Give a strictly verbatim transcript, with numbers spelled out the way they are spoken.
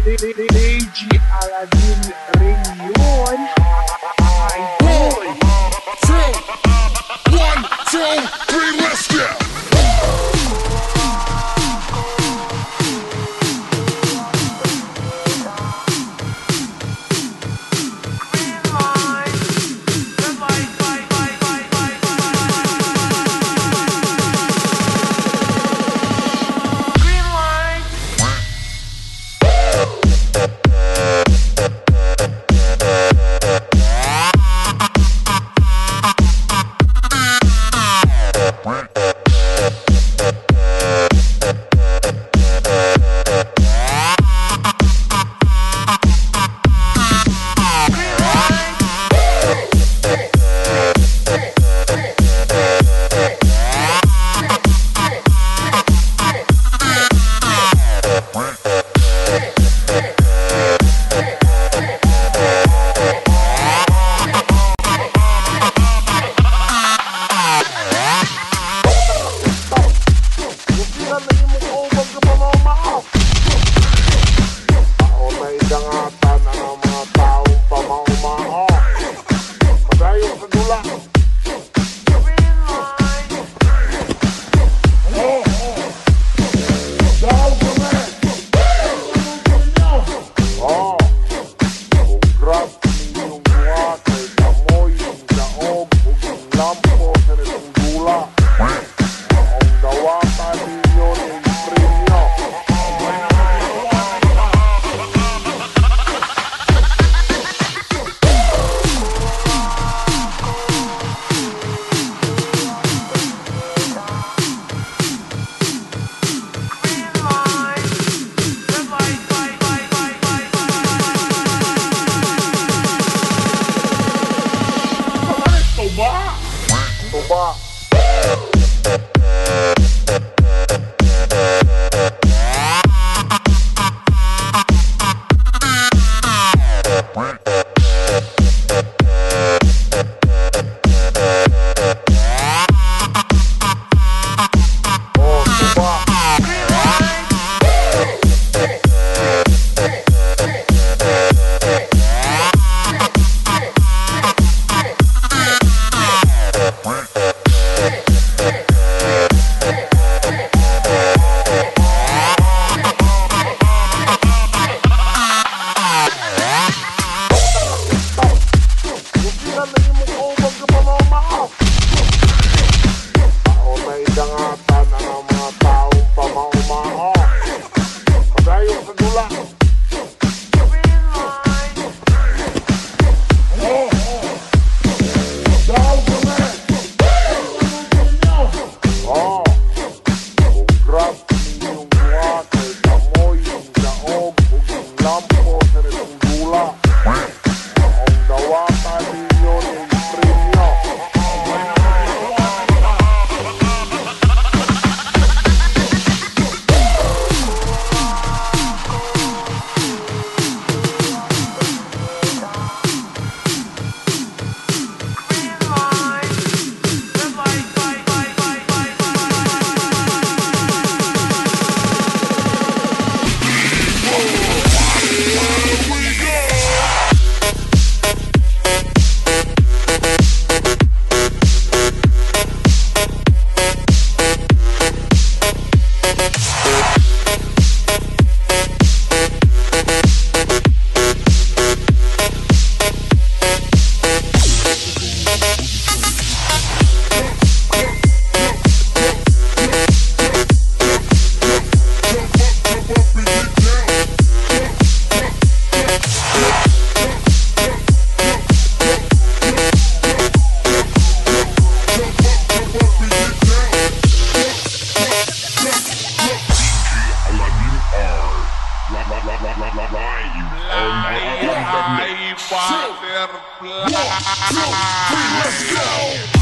D J Aladdin Reunion. Idol. One, two, one, two, three, let's go! Buti na nahimong ubag ka pamaumao. Ako na idangatan ang mga taong pamaumao. Padayon sa dula. Oh. Congrats ninyong duha kay kamoy nin daog ug nin lampo sa nitong dula. Ang dawatan ninyo nin premyo. Tuba! Tuba! Buti na nahimong ubag ka pamaumao. Ako na idangatan ang mga taong pamaumao. Padayon sa dula. Oh. Congrats ninyong duha kay kamoy nin daog ug nin lampo sa nitong dula. Ang dawatan ninyo nin premyo. D J Aladdin R. Li-, li-, li-, li-, li-, live on, on, on the mix. Live, Father Black. One, two, three, let's go!